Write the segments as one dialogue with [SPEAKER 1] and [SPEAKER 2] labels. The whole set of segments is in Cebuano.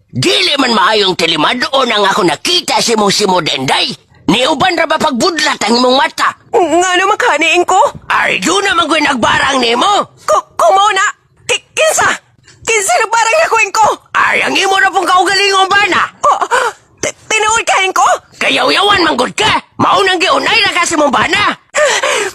[SPEAKER 1] Dili man maayong tilimadon ang ako nakita si mong si Modenday. Niuban ra ba pagbudlat ang imong mata?
[SPEAKER 2] Ngano man kaniin ko?
[SPEAKER 1] Ay, doon naman ko'y nagbarang nimo.
[SPEAKER 2] Kumo na! Kinsa? Kinsa na parang nakuin ko?
[SPEAKER 1] Ay, ang imo na pong kaugalingong bana.
[SPEAKER 2] Oh, tinuod kain ko?
[SPEAKER 1] Kayaw-yawan manggod ka. Maunang giunay na kasi mong bana.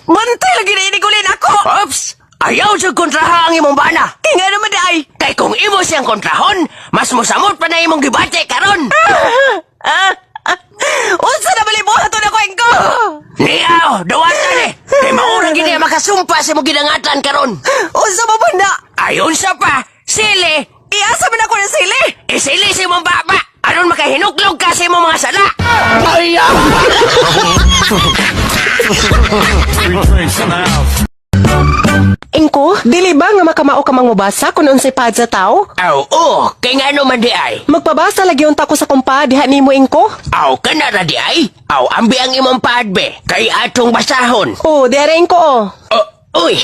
[SPEAKER 2] Bantay lagi na inigulin ako!
[SPEAKER 1] Ops! Ayaw sa kontraha ang imong bana.
[SPEAKER 2] Kay nga naman di ay!
[SPEAKER 1] Kay kung imo siyang kontrahon, mas mosamot pa na imong gibate karon.
[SPEAKER 2] Ah, ah, unsa na balibuhaton ako ko?
[SPEAKER 1] Niyaw, dawatan eh. Kay maurang gini ang makasumpa sa imong gidangatan karon.
[SPEAKER 2] Unsa ba ba na?
[SPEAKER 1] Ayon sa pa, sili.
[SPEAKER 2] Iasa man ako ng sili!
[SPEAKER 1] Isili sa imong baba. Aron makahinuklog ka sa imong mga sala.
[SPEAKER 3] Three drinks in the house.
[SPEAKER 2] Ingko, dili ba nga makamao ka mang mobasa kung unsay pad sa tao?
[SPEAKER 1] Aw, oh, kay ngano man di ay.
[SPEAKER 2] Magpabasa lagi unta ko sa kumpa diha nimo, Ingko.
[SPEAKER 1] Aw, kana ra di ay. Aw, ambi ang imong pad be. Kay atong basahon.
[SPEAKER 2] Oh, diara, Ingko, oh.
[SPEAKER 1] Oh, uy,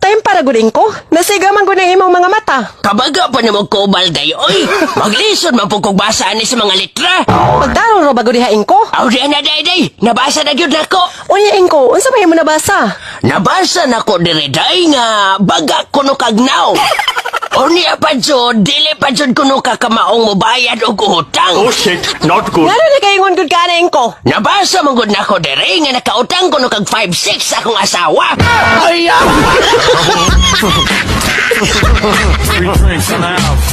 [SPEAKER 2] Time para gud, Ingko. Nasiga man gud ang imong mga mata.
[SPEAKER 1] Kabaga pa nimo kubal gayo, oy. Maglisod man pud kog basa ani sa mga litra.
[SPEAKER 2] Pagdarong ra ba gud diha, Ingko?
[SPEAKER 1] Aw, di na day day. Nabasa na gyud nako.
[SPEAKER 2] Unya, Ingko, unsa may imo nabasa?
[SPEAKER 1] Nabasa nako diri day nga baga kuno kagnaw. Unya pa jud, dili pa jud kuno ka kamaong mobayad og utang.
[SPEAKER 3] Oh shit, not good.
[SPEAKER 2] Ngano nakaingon gud ka na, Ingko?
[SPEAKER 1] Nabasa man gud nako diri nga nakautang kuno kag 5-6 sa akong asawa.
[SPEAKER 3] Three drinks in the house.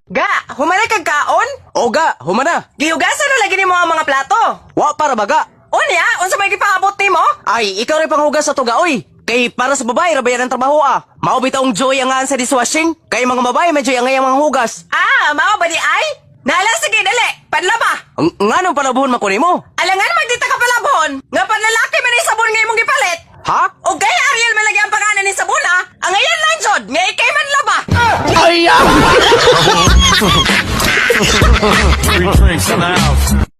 [SPEAKER 2] Ga, humana kag kaon?
[SPEAKER 4] Oga, humana.
[SPEAKER 2] Gihugasan na lagi nimo ang mga plato.
[SPEAKER 4] Wa para baga.
[SPEAKER 2] Unya, unsa may gipaabot nimo?
[SPEAKER 4] Ay, ikaw rin panghugas sa tuga, oy. Kay para sa babae, rabayan ang trabaho ah. Mao bitaong joy ang ngaan sa dishwashing. Kay mga babae, medyo ang ang mga hugas.
[SPEAKER 2] Ah, mao ba di ay? Nala, sige, dali. Panlaba.
[SPEAKER 4] Ang nganong palabuhon man ko nimo?
[SPEAKER 2] Alangan magdita ka palabhon. Nga panlalaki man ni sabon nga imong gipalit.
[SPEAKER 4] Ha?
[SPEAKER 2] O kay Ariel man lagi ang pangalan ni sabon ah. Ang ngayon lang jod, nga ikay man laba.
[SPEAKER 3] Three drinks in the house.